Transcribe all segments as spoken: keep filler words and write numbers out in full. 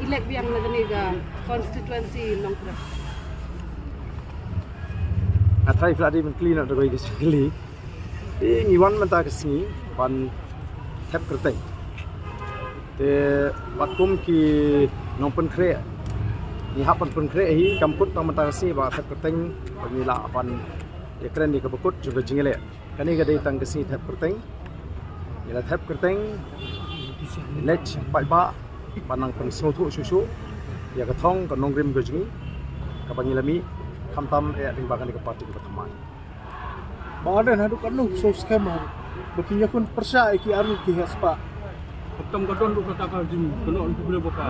Lek biang na kane ka constituency Nongkrem. Nga try phi la dei ban kylli noh da kawei ka jingkylli. Te ngi wan mynta ka sngi ban thep kyrteng. Te bad kum ki nongpynkhreh, ngi hap ban pynkhreh hi, kam kut tang mynta ka sngi ba thep kyrteng, ba ngi lah ban ïakren ïa kaba kut jong ka jingïaleh. Kane ka dei tang ka sngi thep kyrteng. Ngi la thep kyrteng, leit paidbah ban nang pynsngewthuh shuh shuh ïa ka thong ka nongrim ka jong ngi kaba ngi la mih, khamtam eh lyngba kane ka party kaba thymmai. Ba ardent haduh katno ki sngewskhem ha ba kin ïakhun pyrshah ïa ki arngut ki heh spah. Khamtam ka don ruh kata ka jingkynnoh na ki briew ba ka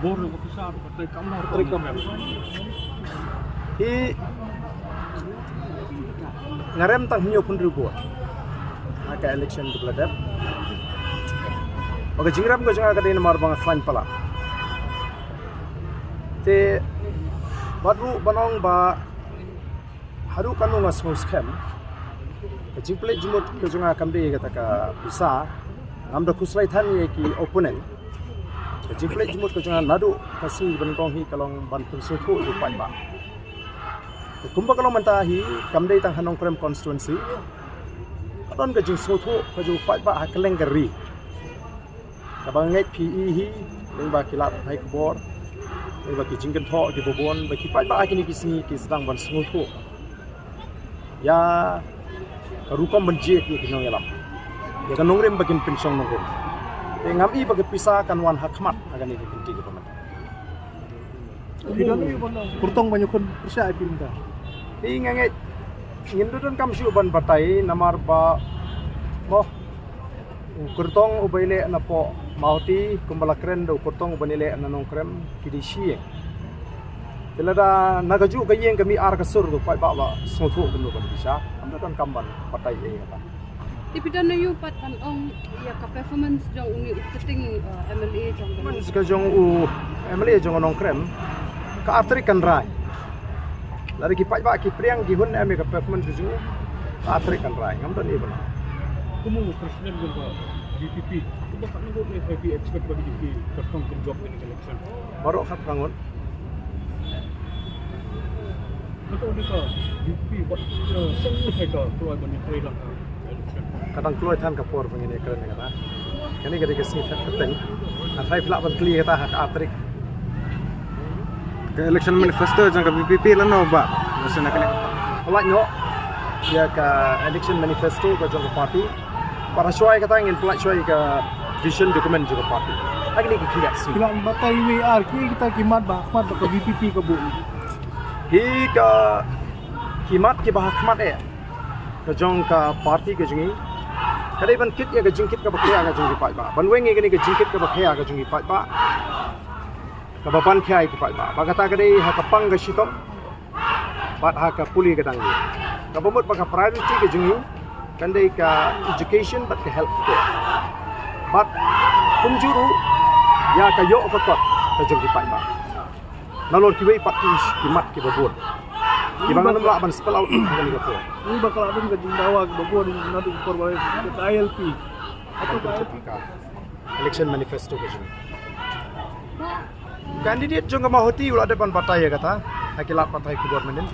bor ruh ka pisa ruh ka trei kam. Trei kam. Hi nga rem tang hynñiewphew hynriew vote ha ka election kaba la dep. Ba ka jingrem ka jong nga ka dei namar ba nga khlaiñ palat. Te bad ruh ban ong ba haduh katno nga sngewskhem, ka jingpynleit jingmut ka jong nga kam dei kata ka pisa. Ngam da khuslai than ïa ki opponent. Ka jingpynleit jingmut ka jong nga naduh ka sngi ba nyngkong hi ka long ban pynsngewthuh ïa u paidbah. Te kumba ka long mynta hi, kam dei tang ha Nongkrem constituency, ka don ka jingsngewthuh ka jong u paidbah ha kylleng ka ri. Kaba nga ngeit phi i hi lyngba ki lad pathai khubor, lyngba ki jingkynthoh kiba bun ba ki paidbah ha kine ki sngi ki sdang ban sngewthuh ïa ka rukom ban jied ïa ki nongïalam, ïa ka nongrim ba kin pynshong nongrim. Te ngam i ba ka pisa kan wan ha khmat ha kane ka kynti kaba mynta. Phi don kyrtong ban ïakhun pyrshah ïa phi mynta? Te nga ngeit ngin da donkam shuh ban batai namar ba mo u kyrtong uba ïaleh na poh Mawhati kumba la kren da u kyrtong uba ïaleh na Nongkrem ki dei shi ïing. Te lada na kajuh ka ïing ka mih ar ka sur, u paidbah u la sngewthuh kumno ban pisa. Ngam da donkam ban batai ei kata. Te phi don aiu pat ban ong ïa ka performance jong une u sitting, uh, M L A jong ka, performance ka jong u M L A jong ka Nongkrem, ka ar tarik kan rai. Lada ki paidbah ki pdiang ki hun em ïa ka performance ka jong u, ka ar tarik kan rai. Ngam don ei ban ong. Kum u president jong ka V P P, kumba katno vote ne phi expect ba B J P ka thong kin jop ïa kane ka election? Baroh khatphra ngut. Ka dang kloi than ka por ba ngin ïakren ïa kata. Kane ka dei ka sngi thep kyrteng. Nga tharai phi lah ban kylli ïa kata ha ka ar tarik. Ka election manifesto jong ka V P P lano ba? Pynlait noh ïa ka election manifesto ka jong ka party. Para shuwa ïa kata ngin pynlait shuwa ïa ka vision document jong ka party. Ha kine ki khyndiat sngi. Ki la batai wei ar ki kita ki mat ba ha khmat ba ka V P P ka buh. Hi ka ki mat kiba ha khmat eh ka jong ka party ka jong ngi, ka dei ban kit ïa ka jingkit kaba khia ka jong ki paidbah, ban weng ïa kane ka jingkit kaba khia ka jong ki paidbah, kaba ban khia ïa ki paidbah. Ba kata ka dei ha ka pang ka shitom bad ha ka pule ka dang. Kaba mut ba ka priority ka jong ngi kan dei ka education bad ka health care. Bad kumjuh ruh ïa ka ïoh ka kot ka jong ki paidbah. Nalor kiwei pat ki, ki mat kiba bun kiba ngan ym lah ban spell out ha kane ka por. Ni ba ka la don ka jingdawa kiba bun naduh ka por ba ka I L P. Hato ka I L P ka election manifesto ka jong u candidate jong ka Mawhati u la dep ban batai ïa kata ha ki lad pathai khubor mynnin.